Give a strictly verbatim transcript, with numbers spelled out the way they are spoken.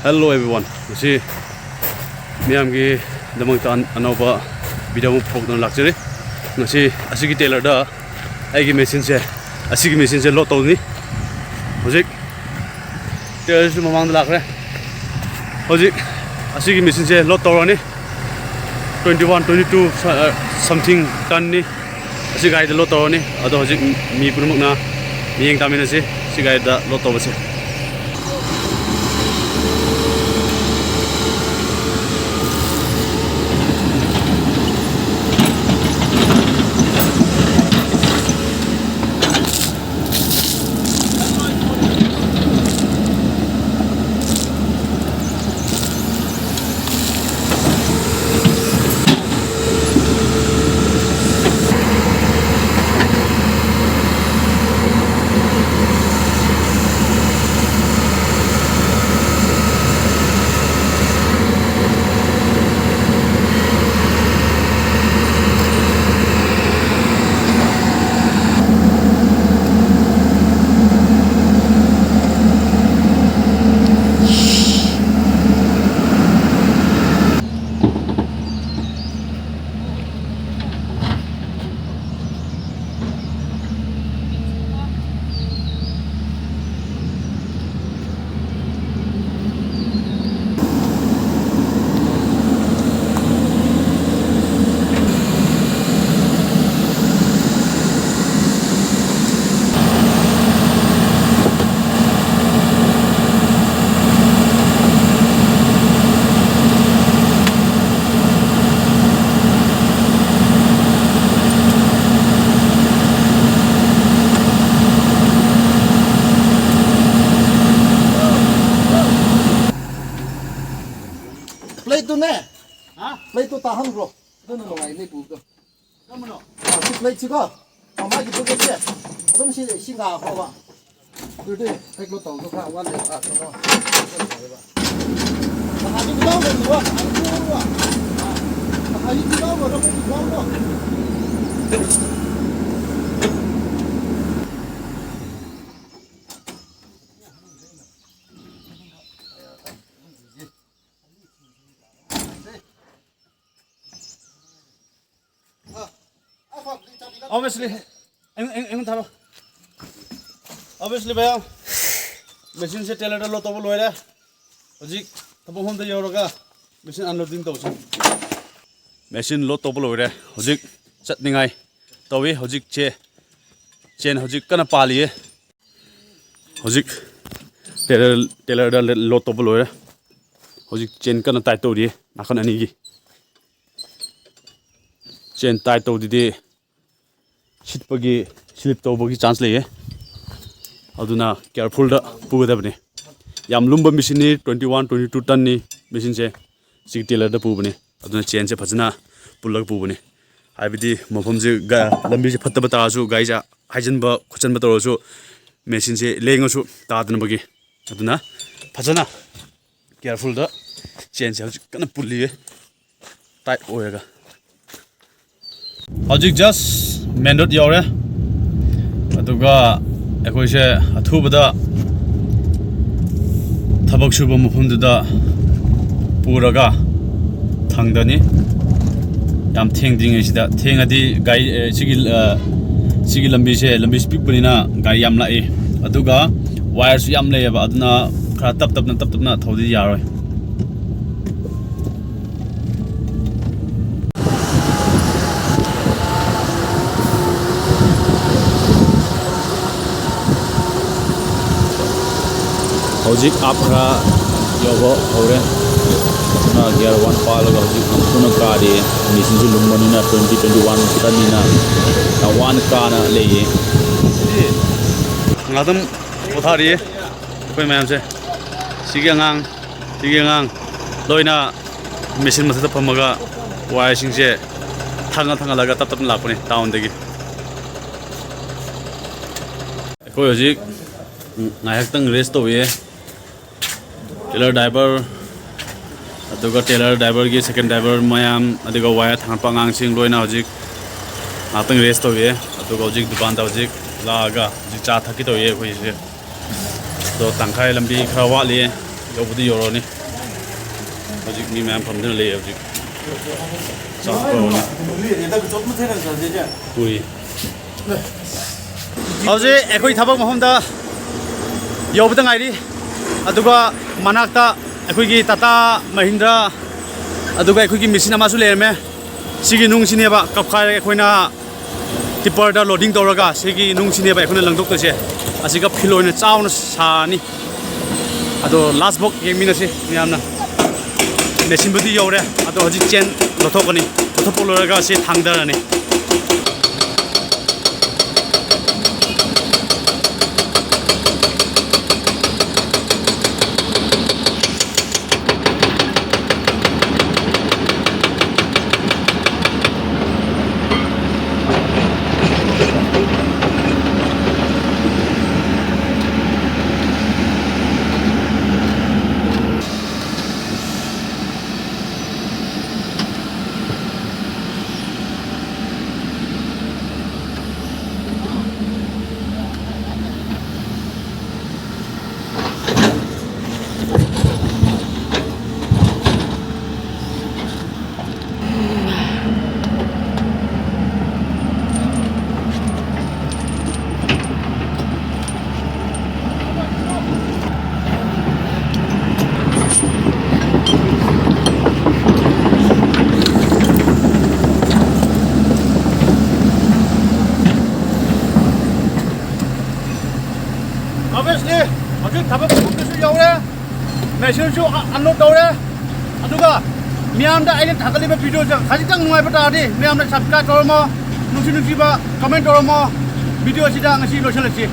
Hello everyone, ꯉꯁꯤ ꯃꯤꯌꯥꯝꯒꯤꯗꯃꯛꯇ ꯑꯅꯧꯕ video ꯑꯃ ꯄꯨꯊꯣꯛꯇꯨꯅ ꯂꯥꯛꯆꯔꯤ꯫ ꯉꯁꯤ ꯑꯁꯤꯒꯤ trailer ꯗ ꯑꯩꯒꯤ machine ꯁꯦ, ꯑꯁꯤꯒꯤ machine ꯁꯦ load ꯇꯧꯅꯤ꯫ ꯍꯧꯖꯤꯛ trailer ꯁꯨ ꯃꯃꯥꯡꯗ ꯂꯥꯛꯈ꯭ꯔꯦ꯫ ꯍꯧꯖꯤꯛ ꯑꯁꯤꯒꯤ machine ꯁꯦ load ꯇꯧꯔꯅꯤ꯫ Twenty one, twenty two something ton ꯅꯤ꯫ ꯑꯁꯤ ꯒꯥꯔꯤꯗ load ꯇꯧꯔꯅꯤ꯫ ꯑꯗꯣ ꯍꯧꯖꯤꯛ ꯃꯤ ꯄꯨꯝꯅꯃꯛꯅ ꯃꯤꯠꯌꯦꯡ ꯇꯥꯃꯤꯟꯅꯁꯤ ꯁꯤ ꯒꯥꯔꯤꯗ load ꯇꯧꯕꯁꯦ꯫ Plate ꯇꯨꯅꯦ꯫ ꯍꯥ? Plate ꯇꯨ ꯇꯥꯍꯟꯈ꯭ꯔꯣ꯫ ꯑꯗꯨꯅ ꯅꯨꯡꯉꯥꯏꯅꯤ ꯄꯨꯕꯗꯣ꯫ ꯀꯔꯝꯕꯅꯣ? ꯑ, ꯁꯤ plate ꯁꯤꯀꯣ꯫ ꯑ, ꯃꯥꯒꯤ bucket ꯁꯦ꯫ ꯑꯗꯨꯝ ꯁꯤ, ꯁꯤ ꯉꯥꯈ꯭ꯔꯣꯕ꯫ ꯑꯗꯨꯗꯤ ꯍꯦꯛ load ꯇꯧꯕꯗꯣ ꯈꯔ ꯋꯥꯠꯂꯦꯕ꯫ ꯑ, ꯀꯩꯅꯣ꯫ ꯅꯍꯥꯟꯗꯤ ꯈꯨꯗꯥꯎ ꯂꯩꯕ꯭ꯔꯣ? ꯅꯍꯥꯟꯗꯤ ꯈꯨꯗꯥꯎ ꯂꯩꯕ꯭ꯔꯣ? ꯅꯍꯥꯟꯗꯤ ꯈꯨꯗꯥꯎ ꯂꯩꯕ꯭ꯔꯣ? ꯅꯈꯣꯏꯒꯤ ꯈꯨꯗꯥꯎꯗꯣ? Obviously, ꯑꯩꯉꯣꯟ- ꯑꯩꯉꯣꯟ- ꯑꯩꯉꯣꯟꯗ ꯊꯥꯔꯣ꯫ Obviously, ꯚꯩꯌꯥ, ꯃꯦꯆꯤꯟꯁꯦ ꯇ꯭ꯔꯦꯂꯔꯗ ꯂꯣꯗ ꯇꯧꯕ ꯂꯣꯏꯔꯦ꯫ ꯍꯧꯖꯤꯛ ꯊꯕꯛ ꯃꯐꯝꯗ ꯌꯧꯔꯒ ꯃꯦꯆꯤꯟ ꯑꯟꯂꯣꯗꯤꯡ ꯇꯧꯁꯤ꯫ ꯃꯦꯆꯤꯟ ꯂꯣꯗ ꯇꯧꯕ ꯂꯣꯏꯔꯦ꯫ ꯍꯧꯖꯤꯛ ꯆꯠꯅꯤꯡꯉꯥꯏ ꯇꯧꯏ꯫ ꯍꯧꯖꯤꯛꯁꯦ ꯆꯦꯟ ꯍꯧꯖꯤꯛ ꯀꯟꯅ ꯄꯥꯜꯂꯤꯌꯦ꯫ ꯍꯧꯖꯤꯛ ꯇꯦꯂꯔ ꯇꯦꯂꯔꯗ ꯂꯣꯗ ꯇꯧꯕ ꯂꯣꯏꯔꯦ꯫ ꯍꯧꯖꯤꯛ ꯆꯦꯟ ꯀꯟꯅ ꯇꯥꯏꯠ ꯇꯧꯔꯤꯌꯦ ꯅꯥꯀꯟ ꯑꯅꯤꯒꯤ꯫ ꯆꯦꯟ ꯇꯥꯏꯠ ꯇꯧꯗꯗꯤ ꯁꯤꯠꯄꯒꯤ, ꯁ꯭ꯂꯤꯞ ꯇꯧꯕꯒꯤ ꯆꯥꯟꯁ ꯂꯩꯌꯦ꯫ ꯑꯗꯨꯅ ꯀꯤꯌꯥꯔꯐꯨꯜꯗ ꯄꯨꯒꯗꯕꯅꯤ꯫ ꯌꯥꯝ ꯂꯨꯝꯕ ꯃꯦꯆꯤꯟꯅꯤ, twenty one, twenty two ꯇꯟꯅꯤ ꯃꯦꯆꯤꯟꯁꯦ꯫ ꯁꯤꯒꯤ ꯇꯦꯂꯔꯗ ꯄꯨꯕꯅꯤ꯫ ꯑꯗꯨꯅ ꯆꯦꯟꯁꯦ ꯐꯖꯅ ꯄꯨꯜꯂꯒ ꯄꯨꯕꯅꯤ꯫ ꯍꯥꯏꯕꯗꯤ ꯃꯐꯝꯁꯦ ꯒ-, ꯂꯝꯕꯤꯁꯦ ꯐꯠꯇꯕ ꯇꯥꯔꯁꯨ, ꯒꯥꯔꯤꯁꯦ ꯍꯥꯏꯖꯤꯟꯕ ꯈꯣꯠꯆꯤꯟꯕ ꯇꯧꯔꯁꯨ, ꯃꯦꯆꯤꯟꯁꯦ ꯂꯦꯡꯉꯁꯨ ꯇꯥꯗꯅꯕꯒꯤ꯫ ꯑꯗꯨꯅ ꯐꯖꯅ ꯀꯤꯌꯥꯔꯐꯨꯜꯗ ꯆꯦꯟꯁꯦ ꯍꯧꯖꯤꯛ ꯀꯟꯅ ꯄꯨꯜꯂꯤꯌꯦ, ꯇꯥꯏꯠ ꯑꯣꯏꯔꯒ꯫ ꯍꯧꯖꯤꯛ just main road ꯌꯧꯔꯦ꯫ ꯑꯗꯨꯒ ꯑꯩꯈꯣꯏꯁꯦ ꯑꯊꯨꯕꯗ ꯊꯕꯛ ꯁꯨꯕ ꯃꯐꯝꯗꯨꯗ ꯄꯨꯔꯒ ꯊꯥꯡꯗꯅꯤ꯫ ꯌꯥꯝ ꯊꯦꯡꯗ꯭ꯔꯤꯉꯩꯁꯤꯗ, ꯊꯦꯡꯉꯗꯤ ꯒꯥꯔꯤ, ꯑꯦ, ꯁꯤꯒꯤ, ꯑ, ꯁꯤꯒꯤ ꯂꯝꯕꯤꯁꯦ, ꯂꯝꯕꯤꯁꯦ ꯄꯤꯛꯄꯅꯤꯅ ꯒꯥꯔꯤ ꯌꯥꯝ ꯂꯥꯛꯏ꯫ ꯑꯗꯨꯒ ꯋꯥꯌꯔꯁꯨ ꯌꯥꯝ ꯂꯩꯌꯦꯕ, ꯑꯗꯨꯅ ꯈꯔ ꯇꯞ ꯇꯞꯅ, ꯇꯞ ꯇꯞꯅ ꯊꯧꯗꯗꯤ ꯌꯥꯔꯣꯏ꯫ ꯍꯧꯖꯤꯛ ꯑꯞ ꯈꯔ ꯌꯧꯕ ꯍꯧꯔꯦ꯫ ꯑꯗꯨꯅ gear one ꯄꯥꯜꯂꯒ ꯍꯧꯖꯤꯛ ꯌꯥꯝ ꯊꯨꯅ ꯀꯥꯔꯤ꯫ ꯃꯦꯆꯤꯟꯁꯨ ꯂꯨꯝꯕꯅꯤꯅ, twenty twenty one ꯈꯛꯇꯅꯤꯅ ꯌꯥꯝ ꯋꯥꯅ ꯀꯥꯅ ꯂꯩꯌꯦ꯫ ꯉꯥꯛꯇꯪ ꯄꯣꯊꯥꯔꯤꯌꯦ ꯑꯩꯈꯣꯏ ꯃꯌꯥꯝꯁꯦ꯫ ꯁꯤꯒꯤ ꯑꯉꯥꯡ, ꯁꯤꯒꯤ ꯑꯉꯥꯡ ꯂꯣꯏꯅ ꯃꯦꯆꯤꯟ ꯃꯊꯛꯇ ꯐꯝꯃꯒ ꯋꯥꯏꯁꯤꯡꯁꯦ ꯊꯥꯡꯉ ꯊꯥꯡꯒꯠꯂꯒ ꯇꯞ ꯇꯞꯅ ꯂꯥꯛꯄꯅꯦ ꯇꯥꯎꯟꯗꯒꯤ꯫ ꯑꯩꯈꯣꯏ ꯍꯧꯖꯤꯛ ꯉꯥꯏꯍꯥꯛꯇꯪ ꯔꯦꯁ ꯇꯧꯏ꯫ ꯇꯦꯂꯔ ꯗ꯭ꯔꯥꯏꯚꯔ, ꯑꯗꯨꯒ ꯇꯦꯂꯔ ꯗ꯭ꯔꯥꯏꯚꯔꯒꯤ ꯁꯦꯀꯦꯟ ꯗ꯭ꯔꯥꯏꯚꯔ ꯃꯌꯥꯝ, ꯑꯗꯨꯒ ꯋꯥꯌꯔ ꯊꯥꯡꯒꯠꯄ ꯑꯉꯥꯡꯁꯤꯡ ꯂꯣꯏꯅ ꯍꯧꯖꯤꯛ ꯉꯥꯏꯍꯥꯛꯇꯪ ꯔꯦꯁ ꯇꯧꯏ꯫ ꯑꯗꯨꯒ ꯍꯧꯖꯤꯛ ꯗꯨꯀꯥꯟꯗ ꯍꯧꯖꯤꯛ ꯂꯥꯛꯑꯒ ꯍꯧꯖꯤꯛ ꯆꯥ ꯊꯛꯀꯦ ꯇꯧꯏ ꯑꯩꯈꯣꯏꯁꯦ꯫ ꯑꯗꯣ ꯇꯪꯈꯥꯏ ꯂꯝꯕꯤ ꯈꯔ ꯋꯥꯠꯂꯤ, ꯌꯧꯕꯗꯤ ꯌꯧꯔꯅꯤ꯫ ꯍꯧꯖꯤꯛ ꯃꯤ ꯃꯌꯥꯝ ꯐꯝꯗꯨꯅ ꯂꯩꯌꯦ ꯍꯧꯖꯤꯛ꯫ ꯆꯥꯛ ꯇꯧꯔꯅꯤ꯫ ꯄꯨꯔꯤ꯫ ꯍꯧꯖꯤꯛ ꯑꯩꯈꯣꯏ ꯊꯕꯛ ꯃꯐꯝꯗ ꯌꯧꯕꯗ ꯉꯥꯏꯔꯤ꯫ ꯑꯗꯨꯒ ꯃꯅꯥꯛꯇ ꯑꯩꯈꯣꯏꯒꯤ ꯇꯥꯇꯥ ꯃꯍꯤꯟꯗ꯭ꯔ, ꯑꯗꯨꯒ ꯑꯩꯈꯣꯏꯒꯤ ꯃꯦꯆꯤꯟ ꯑꯃꯁꯨ ꯂꯩꯔꯝꯃꯦ꯫ ꯁꯤꯒꯤ ꯅꯨꯡꯁꯤꯅꯦꯕ ꯀꯞꯈꯥꯏꯔꯒ ꯑꯩꯈꯣꯏꯅ ꯇꯤꯞꯄꯔꯗ ꯂꯣꯗꯤꯡ ꯇꯧꯔꯒ ꯁꯤꯒꯤ ꯅꯨꯡꯁꯤꯅꯦꯕ ꯑꯩꯈꯣꯏꯅ ꯂꯪꯊꯣꯛꯇꯣꯏꯁꯦ꯫ ꯑꯁꯤꯒ ꯐꯤꯜ ꯑꯣꯏꯅ ꯆꯥꯎꯅ ꯁꯥꯔꯅꯤ꯫ ꯑꯗꯣ ꯂꯥꯁ ꯚꯣꯛ ꯌꯦꯡꯃꯤꯟꯅꯁꯤ ꯃꯌꯥꯝꯅ꯫ ꯃꯦꯆꯤꯟꯕꯨꯗꯤ ꯌꯧꯔꯦ, ꯑꯗꯣ ꯍꯧꯖꯤꯛ ꯆꯦꯟ ꯂꯧꯊꯣꯛꯀꯅꯤ꯫ ꯂꯧꯊꯣꯛꯄ ꯂꯣꯏꯔꯒ ꯁꯤ ꯊꯥꯡꯗꯔꯅꯤ꯫ Obviously, ꯍꯧꯖꯤꯛ ꯊꯕꯛ ꯃꯐꯝꯗꯁꯨ ꯌꯧꯔꯦ, ꯃꯦꯆꯤꯟꯁꯨ ꯑꯟꯂꯣꯗ ꯇꯧꯔꯦ꯫ ꯑꯗꯨꯒ ꯃꯤꯌꯥꯝꯗ ꯑꯩꯅ ꯊꯥꯒꯠꯂꯤꯕ ꯚꯤꯗꯤꯑꯣꯁꯦ ꯈꯖꯤꯛꯇꯪ ꯅꯨꯡꯉꯥꯏꯕ ꯇꯥꯔꯗꯤ ꯃꯌꯥꯝꯅ ꯁꯕꯁꯀ꯭ꯔꯥꯏꯕ ꯇꯧꯔꯝꯃꯣ, ꯅꯨꯡꯁꯤ ꯅꯨꯡꯁꯤꯕ ꯀꯃꯦꯟ ꯇꯧꯔꯝꯃꯣ꯫ ꯚꯤꯗꯤꯑꯣꯁꯤꯗ ꯉꯁꯤ ꯂꯣꯏꯁꯤꯜꯂꯁꯤ꯫